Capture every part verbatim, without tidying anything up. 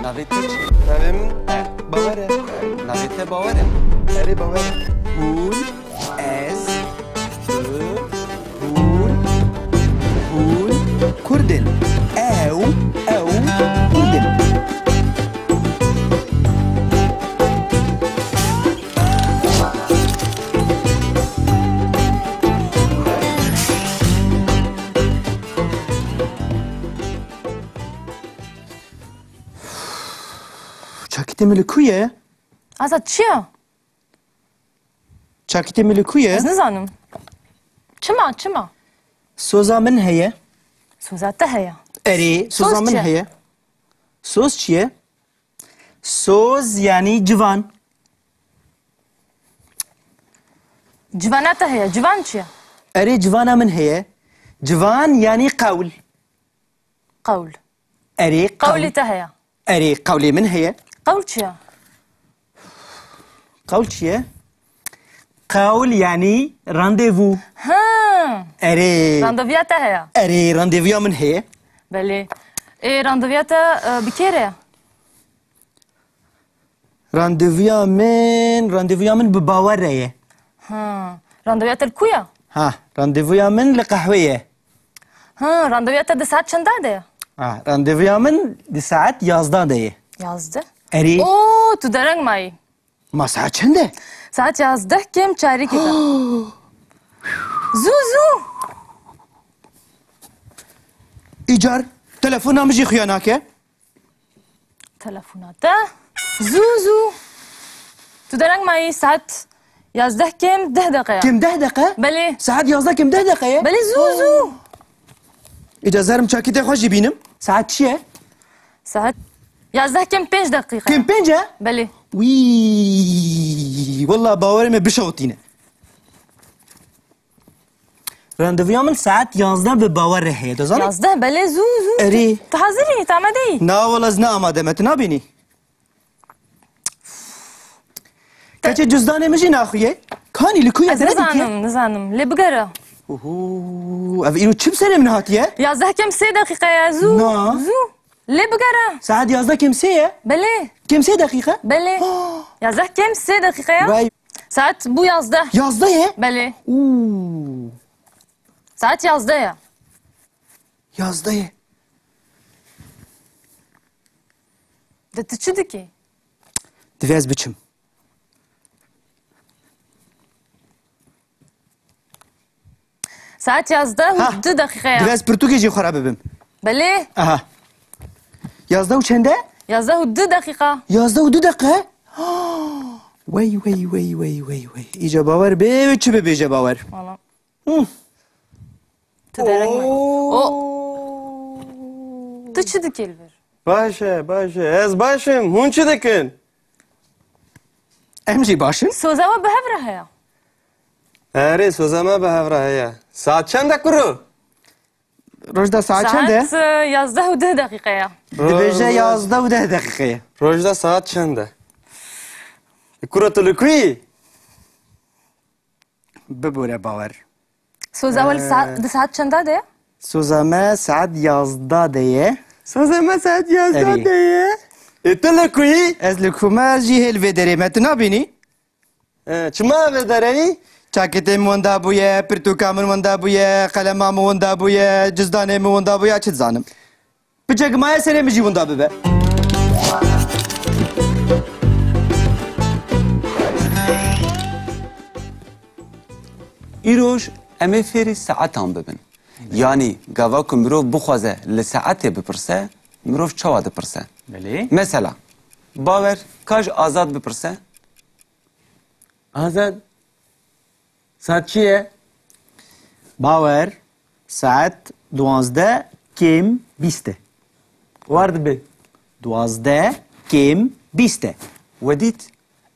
Navê te çi? Navê min Bawer e. Navê te Bawer e? Erê, Bawer e. Hûn, ez, tu, hûn, hûn Kurd in. Ew, ew Kurd in. Çakîtê min li ku ye? Azad, çi ye? Çakîtê min li ku ye? Ez nizanim. Çima, çima? Soza min heye. Soza te heye? Erê, soza Soz min çi? heye. Soz çi ye? Soz yanî civan. Civana te heye. Civan çi ye? Erê, civana min heye. Civan yanî qewl. Qewl. Erê, qewl. Qewlê te heye. Erê, qewlê min heye. Qewl çi ye? Qewl çi ye? Qewl yanî randevû. Ha. Erê. Randevuya te heye. Erê, randevuya min heye. Belê. Ê, randevuya te, e, bi kê re ye? Randevuya min, randevuya min bi Bawer re ye. Ha, randevuya te li ku ye? Ha, randevuya min li qehwê ye. Ha, randevuya te di saet çenda de ye? Ha, randevuya min di saet yazda de ye. Yazdeh? Erê. Oo, tu dereng mayî. Ma saet çend e? Saet yazdeh kêm çarîkê de. Zû, zû! Îcar, telefona min jî xuya nake. Telefona te. Zû, zû. Tu dereng mayî, saet yazdeh kêm deh deqe ye. Kêm deh deqe? Belê. Saet yazdeh kêm deh deqe ye? Belê, zû, zû. Îca zerim çakîtê xwe jî bînim. Saet çi ye? Saet yazdeh kêm pênc deqîqe ye. Kêm pênc e? Belê. Wî, wela bawerê me bişewitîne. Randevuya min saet yazdeh bi Bawer re heye, dizanî? Yazdeh, belê, zû, zû. Erê. Tu hazir î, tu amade î? Na, wela ez ne amade me, tu nabînî? Keçê cizdanê min jî naxuye. Kanî li ku ye, Ez dere dike? nizanim, nizanim. Lê bigere. Oho, ev îro çi bi serê min hatiye? Yazdeh kêm sê deqîqe ye, zû, Na. zû. Lê bigere. Saet yazdeh kêm sê ye? Belê. Kêm sê deqîqe? Belê. Ah. Yazdeh kêm sê deqîqe ye. Vay. Saet bû yazdeh. Yazdeh ye? Belê. Û. Saet yazdeh ye. Yazdeh ye. De tu çi dikî? Divê ez biçim. Saet yazdeh û Ha, du deqîqe ye. Divê ez pirtûkê jî xwe re bibim. Belê. Aha. Yazdeh û çend e? Yazdeh û du deqîqa. Yazdeh û du deqe? Wey, wey, wey, wey, wey, wey. Îca bawer bê, çi bibêje bawer? Valla. Hı. Tu dereng me. Oo. O. Tu çi dikî li vir? Baş e, baş e. Ez baş im. Hûn çi dikin? Em jî baş in. Soza we bi hev re heye. Erê, soza me bi hev re heye. Saet çend e kuro? Rojda saet çend e? Saet, e, yazdeh û deh deqîqe ye. Dibêje yazdeh û deh deqîqe ye. Rojda saet çend e? Kuro tu li ku yî? Bibûre bawer. Soza we li sa-, Ee. di saet çenda de ye? Soza me saet yazda de ye. Soza me saet yazda Erê. de ye. E, tu li ku yî? Ez li ku me, ez jî hê li vê derê me. Tu nabînî? E, çima vê derê yî? Çaketê min winda bûye, pirtûka min winda bûye, qelema min winda bûye, cizdanê min winda bûye, çi dizanim. Piçek maye serê min jî winda bibe. Îroj em ê fêrî saetan bibin. Yanî gava ku mirov bixwaze li saetê bipirse, mirov çawa dipirse? Belê. Mesela, Bawer, ka ji Azad bipirse? Azad, saet çi ye? Bawer, saet duwazdeh kêm bîst e. War dibe. Duwazdeh kêm bîst e. We dît,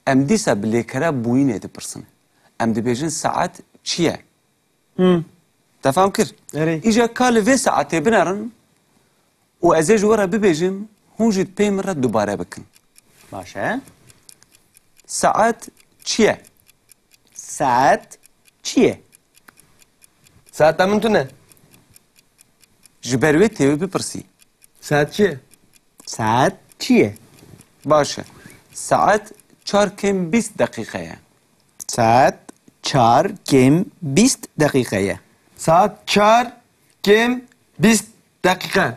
em dîsa bi lêkera bûyînê dipirsin. Em dibêjin, saet çi ye? Hmm. Te fam kir? Erê. Îja ka li vê saetê binerin û ez ê ji we re bibêjim, hûn jî pey min re dubare bikin. Baş e. Saet çi ye? Saet çi ye? Saeta min tune. Ji ber wê tê wê bipirsî. Saet çi ye? Saet çi ye? Baş e. Saet çar kêm bîst deqîqe ye. Saet çar kêm bîst deqîqe ye. Saet çar kêm bîst deqîqe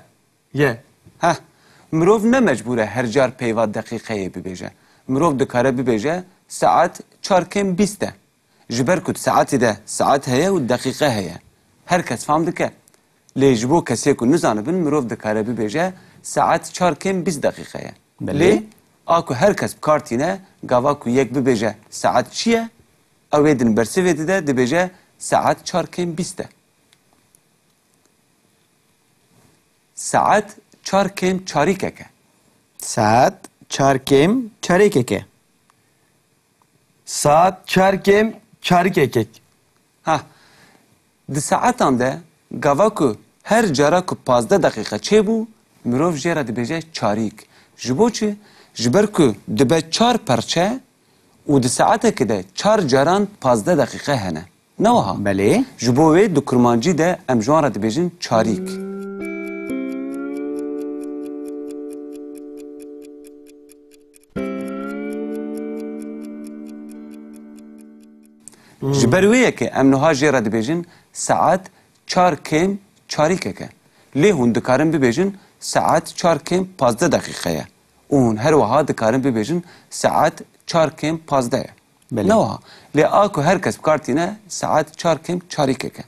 ye. Heh, mirov ne mecbûr e her car peyva deqîqeyê bibêje. Mirov dikare bibêje, saet çar kêm bîst e. Ji ber ku di saetê de saet heye û deqîqe heye. Her kes fam dike. Lê ji bo kesê ku nizanibin, mirov dikare bibêje, saet çar kêm bîst deqîqe ye. Belê. Lê a ku her kes bi kar tîne, gava ku yek bibêje, saet çi ye? Ew ê din bersivê dide, dibêje, saet çar kêm bîst e. Saet çar kêm çarîkek e. Saet çar kêm çarêkek e. Saet çar kêm çarîkek e. Ha, di saetan de gava ku her cara ku pazdeh deqîqe çêbû, mirov jê re dibêje çarîk. Ji bo çi? Ji ber ku dibe çar perçe û di saetekê de çar caran pazdeh deqîqe hene. Ne wiha? Belê. Ji bo wê di kurmancî de em ji wan re dibêjin çarîk. Hmm. Ji ber wê yekê em niha jê re dibêjin saet çar kêm çarîkek e. Lê hûn dikarin bibêjin saet çar kêm pazdeh deqîqe ye. Û hûn her wiha dikarin bibêjin saet çar kêm pazdeh ye. Belê. Ne wiha. Lê a ku her kes bi kar tîne, saet çar kêm çarîkek e.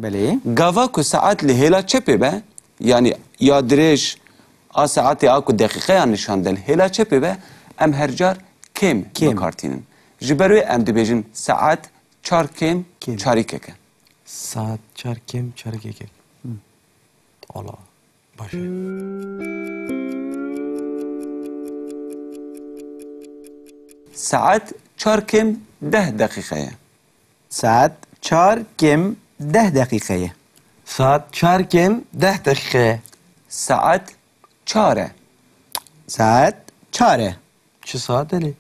Belê. Gava ku saet li hêla çepê be, yanî ya dirêj a saetê a ku deqîqeyan nîşan de li hêla çepê be, em her car kêm Kêm. bi kar tînin. Ji ber wê em dibêjin saet çar kêm Kêm. çarîkek e. Saet çar kêm çarîkek e. Hı. Ala. Baş e. Saet çar kêm deh deqîqe ye. Saet çar kêm deh deqîqe ye. Saet çar kêm deh deqîqe ye. Saet çar e. Saet çar e. Çi saet e lê?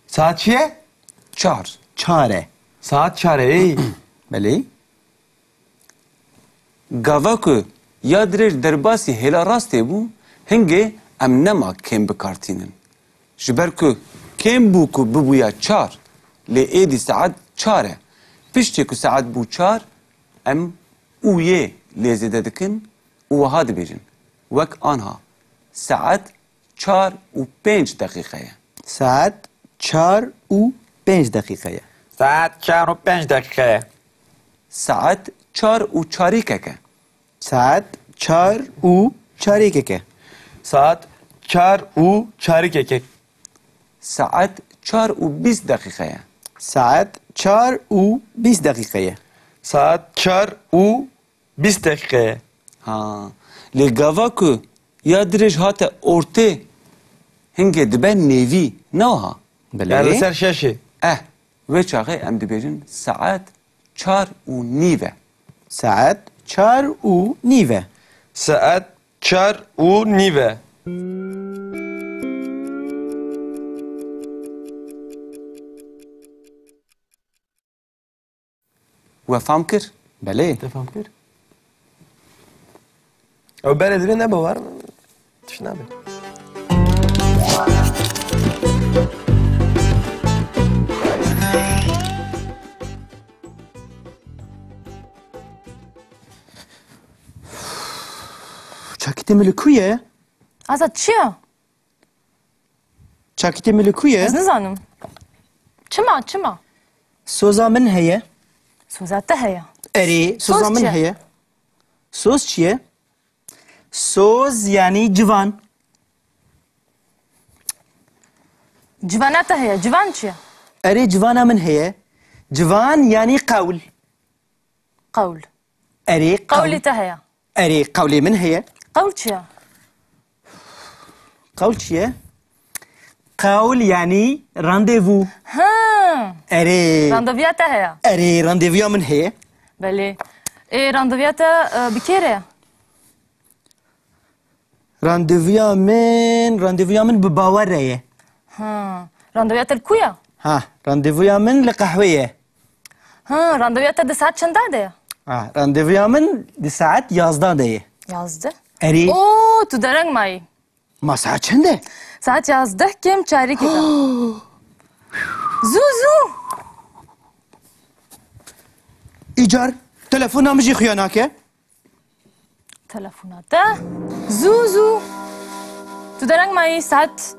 Saet çi ye? Çar. Çar e. Saet çar e, ey. Belê. Gava ku ya dirêj derbasî hêla rastê bû, hingê em nema kêm bi kar tînin. Ji ber ku kêm bû ku bibûya çar, lê êdî saet çar e. Piştî ku saet bû çar, em û yê lê zêde dikin û wiha dibêjin. Wek anha, saet çar û pênc deqîqe ye. Saet çar û pênc deqîqe ye. Saet çar û pênc deqîqe ye. Saet çar û çarîkek e. Saet çar û çarîkek e. Saet çar û çarîkek e. Saet çar û bîst deqîqe ye. Saet çar û bîst deqîqe ye. Saet çar û bîst deqîqe ye. Ha. Lê gava ku ya dirêj hate ortê, hingê dibe nêvî, ne wiha? Belê. Yani li ser şeşê. Eh, wê çaxê em dibêjin saet çar û nîv e. Saet çar û nîv e. Saet çar û nîv e. We fam kir? Belê. Te fam kir? Ew berê divê ne bawer, tişt nabe. Çakitê min li ku ye? Azad, çi ye? Çakitê min li ku ye? Ez nizanim. Çima, çima? Soza min heye. Soza te heye? Erê, soza Soz min çi? heye. Soz çi ye? Soz yanî civan. Civana te heye. Civan çi ye? Erê, civana min heye. Civan yanî qewl. Qewl. Erê, qewl. Qewlê te heye? Erê, qewlê min heye. Qewl çi ye? Qewl çi ye? Qewl yanî randevû. Ha. Erê. Randevuya te heye? Erê, randevuya min heye. Belê. Ê, randevuya te, e, bi kê re ye? Randevuya min, randevuya min bi Bawer re ye. Ha, randevuya te li ku ye? Ha, randevuya min li qehwê ye. Ha, randevuya te di saet çenda de ye? Ah, randevuya min di saet yazda de ye. Yazdeh? Erê. Oo, tu dereng mayî. Ma saet çend e? Saet yazdeh kêm çarêkê de. Zû, zû. Îcar, telefona min jî xuya nake. Telefona te. Zû, zû. Tu dereng mayî, saet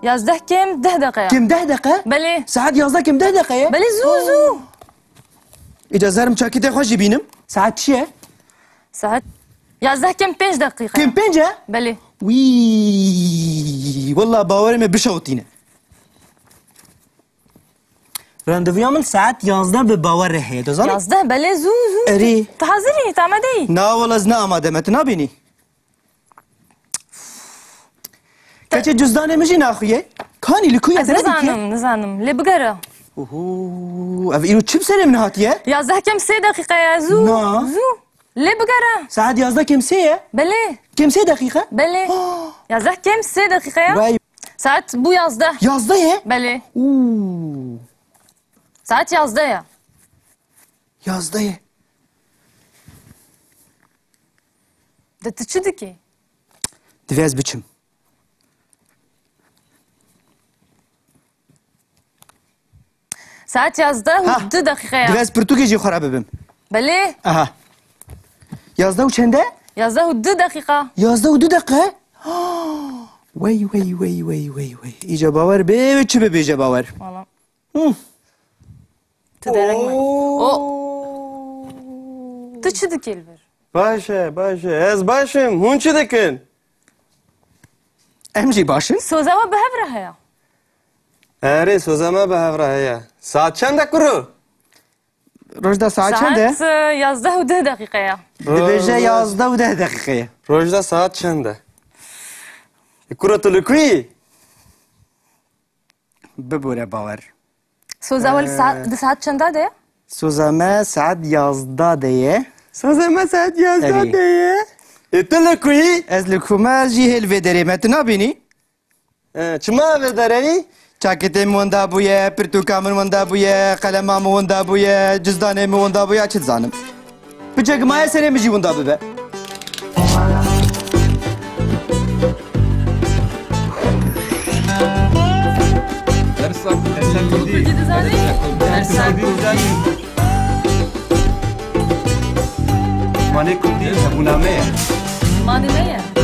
yazdeh kêm deh deqe ye. Kêm deh deqe? Belê. Saet yazdeh kêm deh deqe ye? Belê, zû, zû. Îca zerim çakîtê xwe jî bînim. Saet çi ye? Saet yazdeh kêm pênc deqîqe ye. Kêm pênc e? Belê. Wî, wela bawerê me bişewitîne. Randevuya min saet yazdeh bi Bawer re heye, tu zanî? Yazdeh, belê, zû, zû. Erê. Tu, tu hazir î, tu amade î? Na, wela ez ne amade me, tu nabînî? Keçê cizdanê min jî naxuye. Kanî li ku ye? Ez nizanim, nizanim. Lê bigere. Oho, ev îro çi bi serê min hatiye? Yazdeh kêm sê deqîqe ye, zû, Na. zû. Lê bigere. Saet yazdeh kêm sê ye? Belê. Kêm sê deqîqe? Belê. Ah. Yazdeh kêm sê deqîqe ye. Vay. Saet bû yazdeh. Yazdeh ye? Belê. Û. Saet yazdeh ye. Yazdeh ye. De tu çi dikî? Divê ez biçim. Saet yazdeh û Ha, du deqîqe ye. Divê ez pirtûkê jî xwe re bibim. Belê. Aha. Yazdeh û çend e? Yazdeh û du deqîqa. Yazdeh û du deqe? Wey, wey, wey, wey, wey, wey. Îca Bawer bê, çi bibêje Bawer? Wala. Hı. Tu dereng me. Oo. O. Tu çi dikî li vir? Baş e, baş e. Ez baş im. Hûn çi dikin? Em jî baş in. Soza we bi hev re heye? Erê, soza me bi hev re heye. Saet çend e kuro? Rojda saet çend e? Saet, e, yazdeh û deh deqîqe ye. Dibêje yazdeh û deh deqîqe ye. Rojda saet çend e? E, kuro tu li ku yî? Bibore Bawer. Soza we li sa-, Ee. di saet çenda de ye? Soza me saet yazda de ye. Soza me saet yazda Erê. de ye. E, tu li ku yî? Ez li ku me, ez jî hê li vê derê me, tu nabînî? E, çima vê derê yî? Çaketê min winda bûye, pirtûka min winda bûye, qelema min winda bûye, cizdanê min winda bûye, çi dizanim. Piçek maye serê min jî winda bibe. Dersa, dersa kurdî. Kurdî dizanî? Dersa kurdî dizanî. Zimanê kurdî hebûna me ye. Zimanê me ye.